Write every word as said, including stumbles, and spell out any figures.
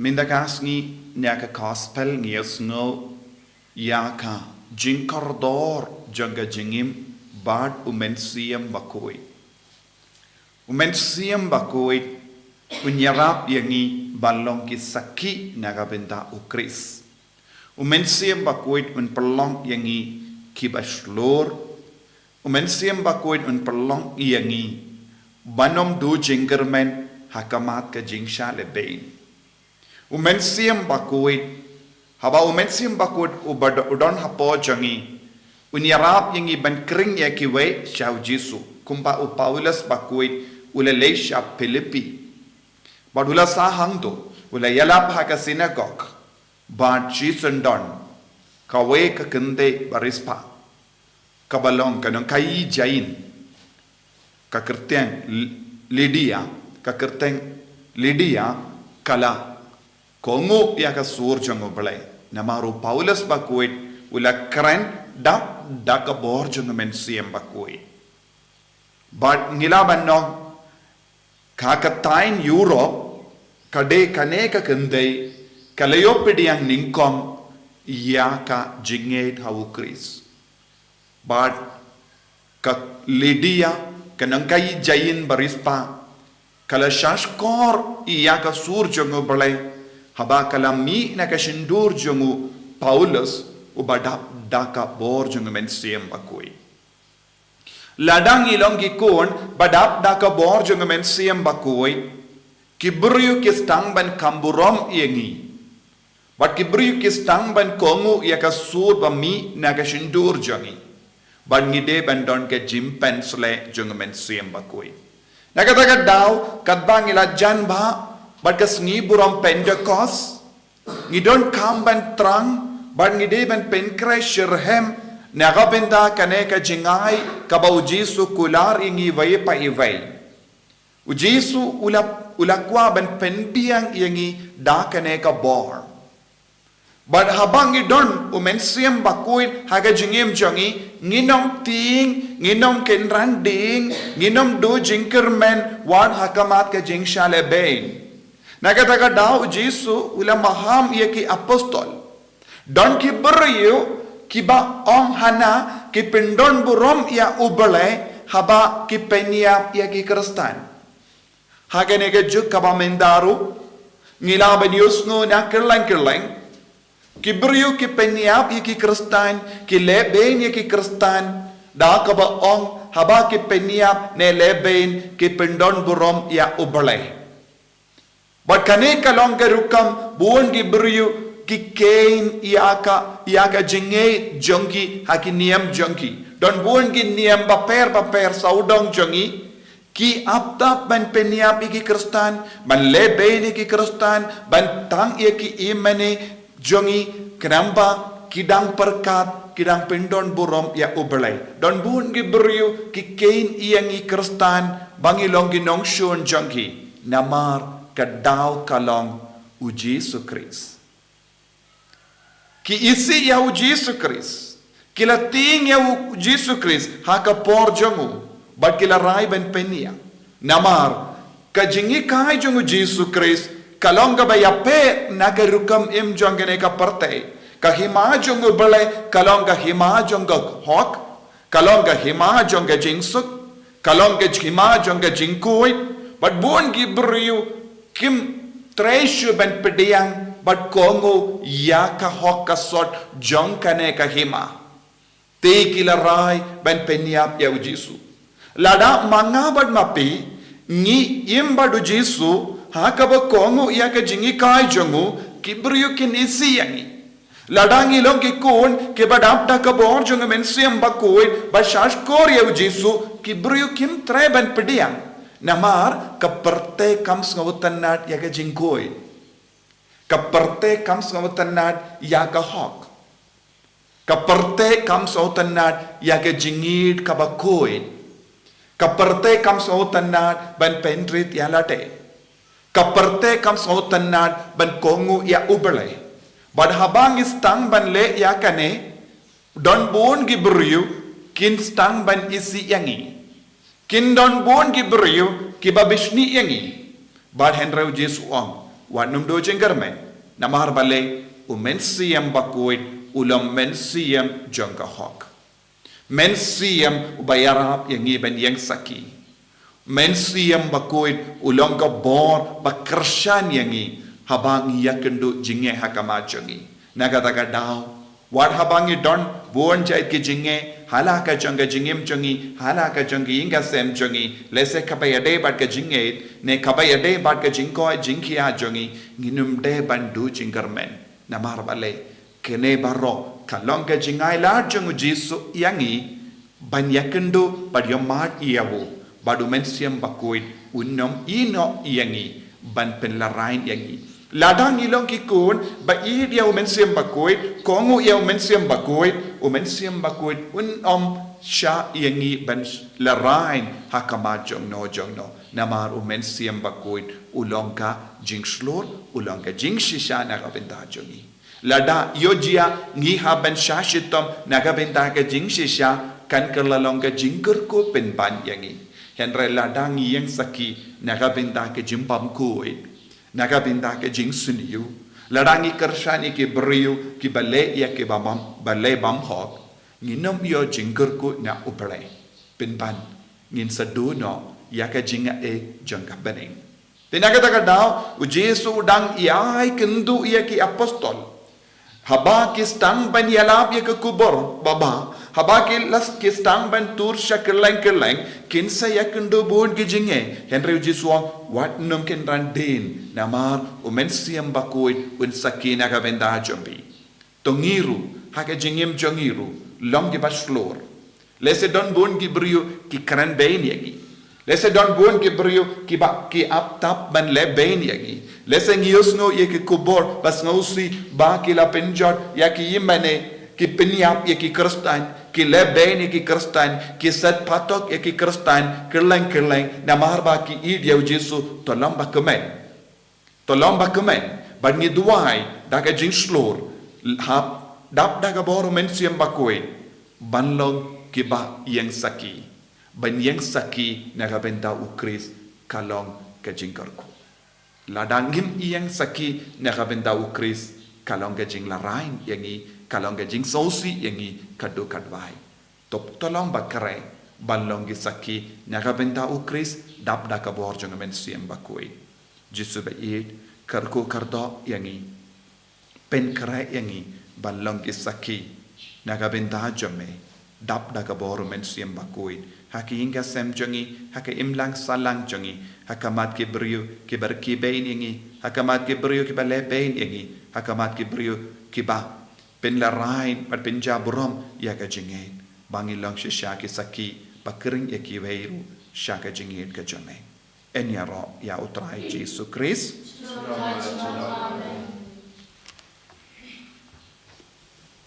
Mynta ka sngi na ka gospel ngi ïohsngew ïa ka jingkordor jong ka jingim bad u Mynsiem Bakhuid. U Mynsiem Bakhuid un ïarap ïa ngi ban long ki sakhi na ka bynta u Khrist. U Mynsiem Bakhuid un pynlong ïa ngi kiba shlur. U Mynsiem Bakhuid un pynlong ïa ngi ban ym duh jingkyrmen ha khmat ka jingshah lehbeiñ. U Mynsiem Bakhuid, haba u Mynsiem Bakhuid u ba do-, u don hapoh jong ngi, un ïarap ïa ngi ban khring ïa kiwei sha u Jisu, kumba u Paulus Bakhuid u la leit sha Philippi. Bad u la sah hangto, u la ïalap ha ka synagog, bad shisyndon, kawei ka kynthei bariewspah, kaba long ka nongkhaïi jaiñ, ka kyrteng L-, Lydia, ka kyrteng Lydia, ka la kohnguh ïa ka sur jong u Blei. Namar u Paulus Bakhuid, u la kren dap da ka bor jong u Mynsiem Bakhuid. Bad ngi lah ban ong, ka ktien Europe, ka dei kane ka kynthei, ka la ïoh pdiang nyngkong ïa ka jingngeit ha u Khrist. Bad ka Lydia, ka nongkhaïi jaiñ bariewspah, ka la shahshkor ïa ka sur jong u Blei, haba ka la mih na ka shyntur jong u Paulus, uba dap da ka bor jong u Mynsiem Bakhuid. Lada ngi long ki khun ba dap da ka bor jong u Mynsiem Bakhuid, ki briew ki sdang ban kham burom ïa ngi. Bad ki briew ki sdang ban kohnguh ïa ka sur ba mih na ka shyntur jong ngi. Bad ngi dei ban don ka jingpynshlur jong u Mynsiem Bakhuid. Na kata ka daw, katba ngi la jan bha, bad ka sngi burom Pentekost, ngi donkam ban thrang, bad ngi dei ban pynkhreh shitrhem, na ka bynta kane ka jingai, kaba u Jisu u kular ïa ngi iwei pa iwei. U Jisu u la, u la kwah ban pynbiang ïa ngi da kane ka bor. Bad haba ngi don u Mynsiem Bakhuid ha ka jingim jong ngi, ngin ym tieng, ngin ym kynran dieng, ngin ym duh jingkyrmen, wat ha khmat ka jingshah lehbeiñ. Na kata ka daw u Jisu u la maham ïa ki apostol. Don ki briew kiba ong hana ki pyndonburom ïa u Blei haba ki pynïap ïa ki Khristan. Ha kane ka juk kaba mynta ruh, ngi lah ban ïohsngew na kylleng kylleng. Ki briew ki pynïap ïa ki Khristan, ki lehbeiñ ïa ki Khristan, da kaba ong haba ki pynïap ne lehbeiñ ki pyndonburom ïa u Blei. Bad kane ka long ka rukom bun ki briew ki kheiñ ïa ka, ïa ka jingngeit jong ki ha ki niam jong ki. Don bun ki niam bapher bapher sawdong jong ngi, ki ap tap ban pynïap ïa ki Khristan, ban lehbeiñ ïa ki Khristan, ban tang ïa ki ïingmane jong ngi, khnang ba ki dang pyrkhat, ki dang pyndonburom ïa u Blei. Don bun ki briew ki kheiñ ïa ngi Khristan ba ngi long ki nongshun jong ki. Namar ka daw ka long u Jisu Khrist. Ki isih ïa u Jisu Khrist. Ki la tieng ïa u Jisu Khrist ha ka por jong u. Bad ki la rai ban pynïap. Namar ka jinghikai jong u Jisu Khrist ka long kaba ïapher na ka rukom im jong kane ka pyrthei. Ka hima jong u Blei ka long ka hima jong ka hok, ka long ka hima jong ka jingsuk, ka long ka hima jong ka jingkhuid, bad bun ki briew kim treh shuh ban pdiang bad kohnguh ïa ka hok ka sot jong kane ka hima. Te ki la rai ban pynïap ïa u Jisu. Lada ma nga bad ma phi ngi im bad u Jisu ha kaba kohnguh ïa ka jinghikai jong u, ki briew kin isih ïa ngi. Lada ngi long ki khun kiba dap da ka bor jong u Mynsiem Bakhuid ba shahshkor ïa u Jisu, ki briew kim treh ban pdiang. Namar ka pyrthei kam sngewtynnad ïa ka jingkhuid. Ka pyrthei kam sngewtynnad ïa ka hok. Ka pyrthei kam sngewtynnad ïa ka jingïeit kaba khuid. Ka pyrthei kam sngewtynnad ban pynrit ïa lade. Ka pyrthei kam sngewtynnad ban kohnguh ïa u Blei. Bad haba ngi sdang ban leh ïa kane, don bun ki briew kin sdang ban isih ïa ngi. Kin don bun ki briew kiba bishni ïa ngi. Bad hynrei u Jisu u ong, Wat nym duh jingkyrmen. Namar balei, u Mynsiem Bakhuid u long Mynsiem jong ka hok. Mynsiem uba ïarap ïa ngi ban ïeng sakhi. Mynsiem Bakhuid u long ka bor ba kyrshan ïa ngi haba ngi ïakynduh jingeh ha khmat jong ngi. Na kata ka daw, wat haba ngi don bun jait ki jingeh ha la ka jong ka jingim jong ngi, ha la ka jong ka ïing ka sem jong ngi, lehse kaba ïadei bad ka jingngeit ne kaba ïadei bad ka jingkoit jingkhiah jong ngi, ngin ym dei ban duh jingkyrmen. Namar balei, kane baroh ka long ka jingai lad jong u Jisu ïa ngi ban ïakynduh bad ïohmad ïa u, bad u Mynsiem Bakhuid un ym ïehnoh ïa ngi ban pynlehrain ïa ngi. Lada ngi long ki khun ba ïeit ïa u Mynsiem Bakhuid, kohnguh ïa u Mynsiem Bakhuid, u Mynsiem Bakhuid un ym shah ïa ngi ban lehrain ha khmat jongno jongno. Namar u Mynsiem Bakhuid u long ka jingshlur, u long ka jingshisha na ka bynta jong ngi. Lada ïoh jia ngi hap ban shah shitom na ka bynta ka jingshisha, kan kylla long ka jingkyrkhu pynban ïa ngi. Hynrei lada ngi ïeng sakhi na ka bynta ka jingbymkhuid, na ka bynta ka jingsniew, lada ngi kyrshan ïa ki briew kiba leh ïa kiba bym, ba leh bymhok, ngin ym ïoh jingkyrkhu na U Blei. Pynban, ngin sa duh noh ïa ka jingai jong ka bneng. Te na kata ka daw, u Jisu u dang ïai kynduh ïa ki apostol. Haba ki sdang ban ïalap ïa ka khubor baba, haba ki la, ki sdang ban tur sha kylleng kylleng, kin sa ïakynduh bun ki jingeh. Hynrei u Jisu u ong, wat nym kynran dien, namar u Mynsiem Bakhuid un sakhi na ka bynta jong phi. To ngi ruh, ha ka jingim jong ngi ruh, long kiba shlur. Lehse don bun ki briew ki kren bein ïa ngi. Lehse don bun ki briew kiba, ki ap tap ban leh bein ïa ngi. Lehse ngi ïohsngew ïa ki khubor ba sngewsih ba ki la pynjot ïa ki ïingmane, ki pynïap ïa ki Khristan, ki leh bein ïa ki Khristan, ki set patok ïa ki Khristan, kylleng kylleng, namar ba ki ïeit ïa u Jisu. To long ba kmen. To long ba kmen, bad ngi duwai da ka jingshlur, hap dap da ka bor u Mynsiem Bakhuid, ban long kiba ïeng sakhi. Ban ïeng sakhi na ka bynta u Khrist ka long ka jingkyrkhu. Lada ngim ïeng sakhi na ka bynta u Khrist, ka long ka jinglehrain ïa ngi, ka long ka jingsngewsih ïa ngi, ka duh ka duwai. To, to long ba khreh ban long ki sakhi na ka bynta u Khrist, dap da ka bor jong u Mynsiem Bakhuid. Jisu ba ïeit, kyrkhu kyrdoh ïa ngi. Pynkhreh ïa ngi ban long ki sakhi na ka bynta jong me, dap da ka bor u Mynsiem Bakhuid, ha ka ïing ka sem jong ngi, ha ka imlang sahlang jong ngi, ha khmat ki briew kiba rkhie bein ïa ngi, ha khmat ki briew kiba leh bein ïa ngi, ha khmat ki briew kiba pynlehrain bad pynjaburom ïa ka jingngeit, ba ngin long shisha ki sakhi ba khring ïa kiwei ruh sha ka jingngeit ka jong me. Yn ïaroh ïa u Trai Jisu Khrist.